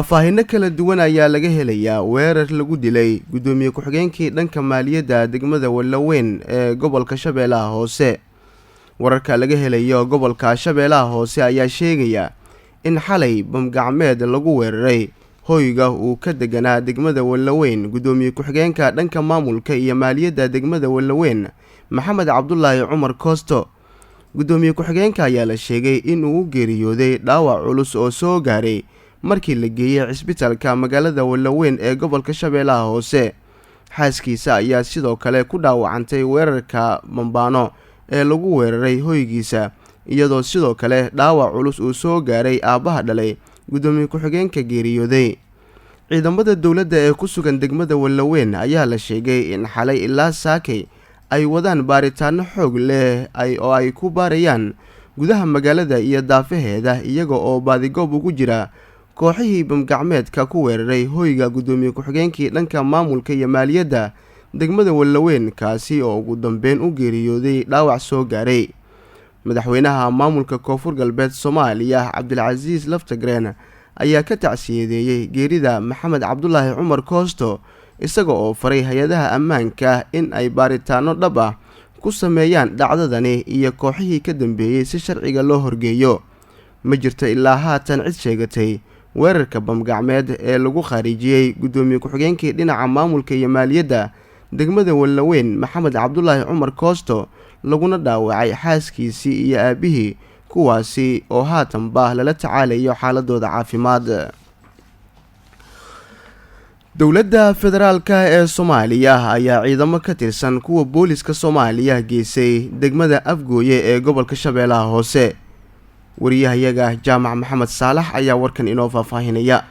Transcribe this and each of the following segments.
Faahfaahinno kala duwan ayaa laga helayaa weerar lagu dilay guddoomiye ku-xigeenkii dhanka maaliyadda degmada Wallaweyn ee gobolka Shabeellaha Hoose. Wararka laga helayo gobolka Shabeellaha Hoose ayaa sheegaya in xalay bam gacmeed lagu weeraray hoyga uu ka deganaa degmada Wallaweyn guddoomiye ku-xigeenka dhanka maamulka iyo maaliyadda degmada Wallaweyn, Maxamed Cabdulaahi Cumar Koosto. Guddoomiye ku-xigeenka ayaa la sheegay in uu u geeriyooday dhaawac culus oo soo gaaray markii la geeyey cisbitaalka magaalada Wallaweyn ee gobolka Shabeellaha Hoose. Xaaskiisa ayaa sidoo kale ku dhaawacantay weerarka bambaano ee lagu weeraray hoygiisa, iyadoo sidoo kale dhaawac culus uu soo gaaray aabbaha dhalay guddoomiye ku-xigeenka geeriyooday. Ciidamada dowladda ee ku sugan degmada Wallaweyn ayaa la sheegay in xalay ilaa saakay ay wadaan baaritaano xoog leh oo ay ku baarayaan gudaha magaalada iyo daafaheeda, iyaga oo baadigoob ugu jira kooxihii bamgacmeedka ku weeraray hoyga guddoomiye ku-xigeenkii dhanka maamulka iyo maaliyadda degmada Wallaweyn, kaasi oo ugu dambeyn u geeriyooday dhaawac soo gaaray. Madaxweynaha maamulka Koonfur Galbeed Soomaaliya, Cabdilcasiis Laftagreen, ayaa ka tacsiyadeeyey geerida Maxamed Cabdulaahi Cumar Koosto, isaga oo faray hay-adaha ammaanka in ay baaritaano dhab ah ku sameeyaan dhacdadani iyo kooxihii ka dambeeyey si sharciga loo horgeeyo. Ma jirto ilaa haatan cid sheegatay weerarka bamgacmeed ee lagu khaarijiyey guddoomiye ku-xigeenkii dhinaca maamulka iyo maaliyadda degmada Wallaweyn, Maxamed Cabdulaahi Cumar Koosto, laguna dhaawacay xaaskiisii iyo aabihii, kuwaasi oo haatanba lala tacaalayo xaaladooda caafimaad. Dowladda federaalka ee Soomaaliya ayaa ciidamo ka tirsan kuwa booliska Soomaaliya geysay degmada Afgooye ee gobolka Shabeellaha Hoose. Wariyahayaga Jaamac Maxamed Saalax ayaa warkan inoo faahfaahinaya.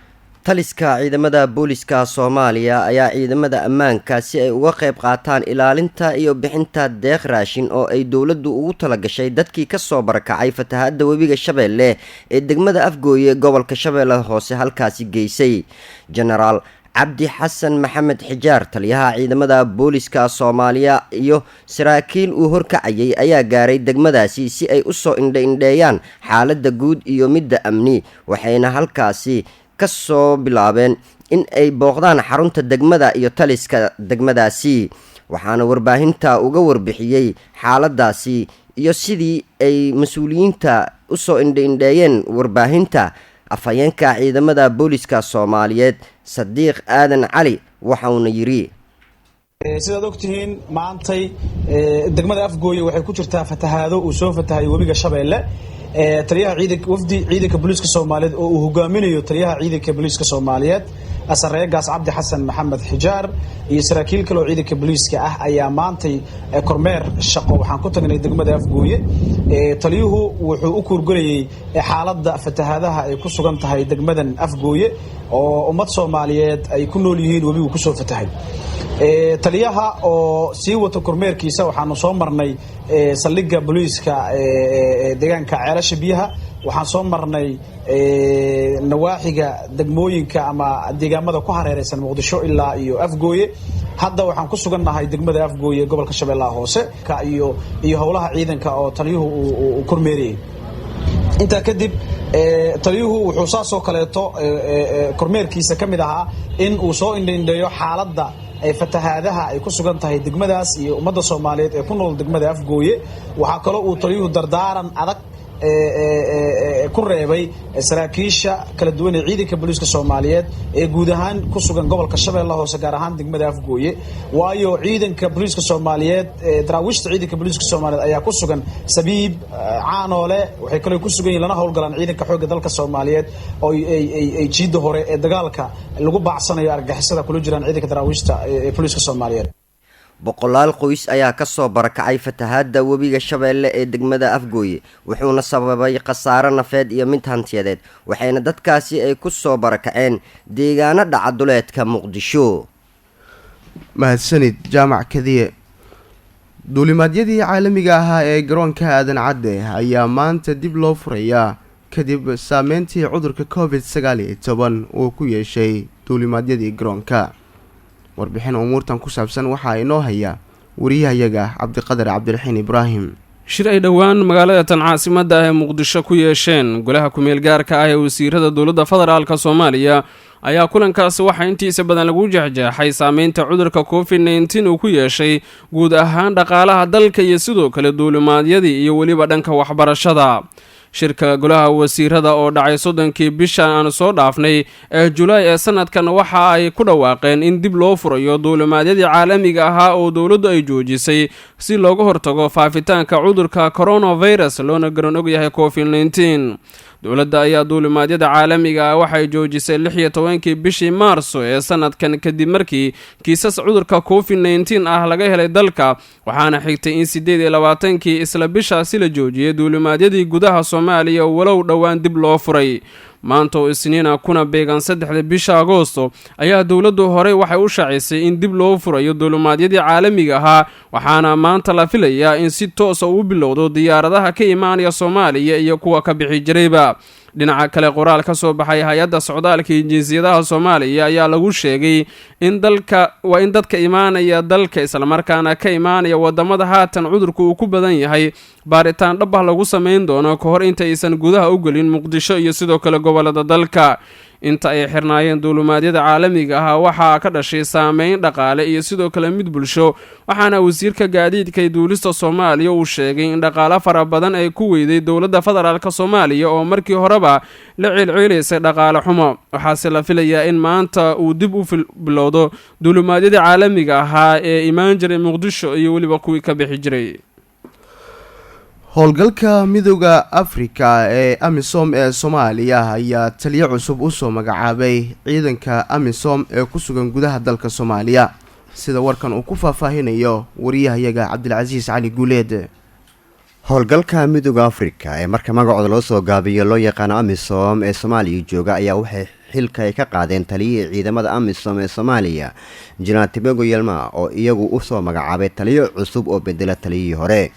Taliska ciidamada booliska Soomaaliya ayaa ciidamada ammaanka si ay uga qayb qaataan ilaalinta iyo bixinta deeq raashin oo ay dowladdu ugu talagashay dadkii kasoo barakacay fatahaadda webiga Shabeelle ee degmada Afgooye, gobolka Shabeellaha Hoose, halkaasi geysay. Genaraal Cabdi Xasan Maxamed Xijaar, taliyaha ciidamada booliska Soomaaliya, iyo saraakiil uu horkacayay ayaa gaaray degmadaasi si ay usoo indha-indheeyaan xaaladda guud iyo midda amni, waxayna halkaasi kasoo bilaabeen in ay booqdaan xarunta degmada iyo taliska degmadaasi. Waxaana warbaahinta uga warbixiyey xaaladaasi iyo sidii ay mas-uuliyiinta usoo indha-indheeyeen warbaahinta afhayeenka ciidamada booliska Soomaaliyeed, Sadiiq Aadan Cali, waxauna yidhi: Sidaad ogtihiin, maantay degmada Afgooye waxay ku jirtaa fatahaado uu soo fatahay webiga Shabeelle. Taliyaha ciidan, wafdi ciidanka booliiska Soomaaliyeed oo uu hogaaminayo taliyaha ciidanka booliiska Soomaaliyeed, sareegaas Cabdi Xasan Maxamed Xijaar, iyo saraakiil kale oo ciidanka booliiska ah ayaa maantay kormeer shaqo waxaan ku tagnay degmada Afgooye. Taliyuhu wuxuu u kuurgelayay xaaladda fatahaadaha ay ku sugan tahay degmadan Afgooye oo ummad Soomaaliyeed ay ku nool yihiin webigu kusoo fatahay. Taliyaha oo sii wato kormeerkiisa, waxaanu soo marnay saldhigga booliiska deegaanka Ceelasha Biyaha, waxaan soo marnay nawaaxiga degmooyinka ama deegaamada ku hareereysan Muqdisho ilaa iyo Afgooye. Hadda waxaan ku sugannahay degmada Afgooye, gobolka Shabeellaha Hoose, iyo howlaha ciidanka oo taliyuhu uu kormeerayay. Intaa kadib, taliyuhu wuxuu saasoo kaleeto kormeerkiisa ka mid ahaa in uu soo indhaindheeyo xaaladda fatahaadaha ay ku sugan tahay degmadaas iyo ummadda Soomaaliyeed ee ku nool degmada Afgooye. Waxaa kaloo uu taliyuhu dardaaran adag ku reebay saraakiisha kala duwan ee ciidanka booliiska Soomaaliyeed ee guud ahaan ku sugan gobolka Shabeellaha Hoose, gaar ahaan degmada Afgooye, waayo ciidanka booliiska Soomaaliyeed, daraawiishta ciidanka booliiska Soomaaliyeed ayaa ku sugan Sabiib, Caanoole. Waxay kaloo ku sugan yihin lana howlgalaan ciidanka xoogga dalka Soomaaliyeed oo ay jiidda hore ee dagaalka lagu baacsanayo argagixisada kula jiraan ciidanka daraawiishta ee booliiska Soomaaliyeed. Boqolaal qoys ayaa kasoo barakacay fatahaadda webiga Shabeelle ee degmada Afgooye, wuxuuna sababay khasaaro nafeed iyo mid hantiyadeed, waxayna dadkaasi ay ku soo barakaceen deegaano dhaca duleedka Muqdisho. Mahadsanid, Jaamac Kadiye. Duulimaadyadii caalamiga ahaa ee garoonka Aadan Cadde ayaa maanta dib loo furayaa kadib saameyntii cudurka COVID-19 uu ku yeeshay duulimaadyadii garoonka. Warbixin umuurtan ku saabsan waxaa inoo haya wariyahayaga Cabdiqadar Cabdiraxiin Ibraahim. Shir ay dhowaan magaalada tan caasimadda ah ee Muqdisho ku yeesheen golaha kumeel gaarka ah ee wasiirada dowladda federaalka Soomaaliya ayaa kulankaasi waxaa intiisa badan lagu jeexjeexay saameynta cudurka COVID-19 uu ku yeeshay guud ahaan dhaqaalaha dalka iyo sidoo kale duulimaadyadii iyo weliba dhanka waxbarashada. Shirka golaha wasiirada oo dhacay 30-kii bishan aan soo dhaafnay ee Julaay ee sanadkan waxa ay ku dhawaaqeen in dib loo furayo duulimaadyadii caalamiga ahaa oo dowladdu ay joojisay si looga hortago faafitaanka cudurka coronavirus, loona garan ogyahay COVID-19. Dowladda ayaa duulimaadyada caalamiga ah waxay joojisay 16-kii bishii Maarso ee sanadkan, kadib markii kiisas cudurka COVID-19 ah laga helay dalka, waxaana xigtay in 28-kii isla bishaasi la joojiyay duulimaadyadii gudaha Soomaaliya, walow dhowaan dib loo furay. Maanta oo Isniina, kuna beegan 3-da bisha Agoosto, ayaa dowladdu horey waxay u shaacisay in dib loo furayo duulimaadyadii caalamiga ahaa, waxaana maanta la filayaa in si toosa uu bilowdo diyaaradaha ka imaanaya Soomaaliya iyo kuwa ka bixi jirayba. Dhinaca kale, qoraal ka soo baxay hay-adda socdaalka iyo jinsiyadaha Soomaaliya ayaa lagu sheegay in dalka waa in dadka imaanaya dalka, islamarkaana ka imaanaya wadamada haatan cudurku uu ku badan yahay, baaritaan dhab ah lagu samayn doono ka hor inta aysan gudaha u gelin Muqdisho iyo sidoo kale gobolada dalka. Inta ay xirnaayeen duulimaadyada caalamiga ah waxaa ka dhashay saameyn dhaqaale iyo sidoo kale mid bulsho, waxaana wasiirka gaadiidka duulista Soomaaliya uu sheegay in dhaqaalo fara badan ay ku weyday dowladda federaalka Soomaaliya oo markii horeba la ciilciilaysay dhaqaale xumo. Waxaase la filayaa in maanta uu dib u bilowdo duulimaadyada caalamiga ahaa ee imaan jiray Muqdisho iyo weliba kuwii ka bixi jiray. Howlgalka Midooda Afrika ee AMISOM ee Soomaaliya ayaa taliyo cusub usoo magacaabay ciidanka AMISOM ee ku sugan gudaha dalka Soomaaliya, sida warkan uu ku faahfaahinayo wariyahayaga Cabdilcasiis Cali Guuleed. Howlgalka Midooda Afrika ee marka magacooda loo soo gaabiyo loo yaqaano AMISOM ee Soomaaliya jooga ayaa waxay xilka ay ka qaadeen taliyihii ciidamada AMISOM ee Soomaaliya, Jenaraal Tibego Yelma, oo iyagu usoo magacaabay taliyo cusub oo bedela taliyihii hore.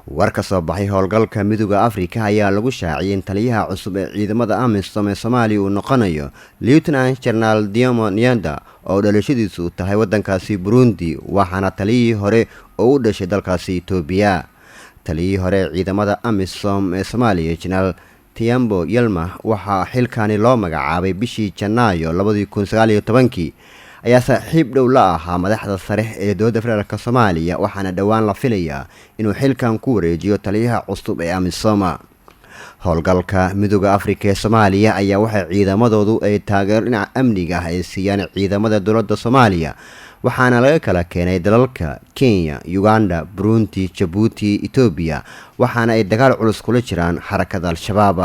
War ka soo baxay howlgalka Midooda Afrika ayaa lagu shaaciyay in taliyaha cusub ee ciidamada AMISOM ee Soomaaliya uu noqonayo Lieutenant General Diomo Nyanda, oo dhalashadiisu tahay wadankaasi Burundi, waxaana taliyihii hore oo u dhashay dalkaasi Itoobiya. Taliyihii hore ee ciidamada AMISOM ee Soomaaliya, Jenaraal Tiambo Yelma, waxaa xilkani loo magacaabay bishii Janaayo 2019-kii, ayaa saaxiib dhow la ahaa madaxda sare ee dowladda federaalk Soomaaliya, waxaana dhowaan la filayaa inuu xilkan ku wareejiyo taliyaha cusub ee AMISOMA. Howlgalka Midooda Afrika ee Soomaaliya ayaa waxay ciidamadoodu ay taageero dhinaca amniga ah ay siiyaan ciidamada dowladda Soomaaliya, waxaana laga kala keenay dalalka Kenya, Uganda, Burundi, Jabuuti, Etoobiya, waxaana ay dagaal culus kula jiraan xarakada Al-Shabaab.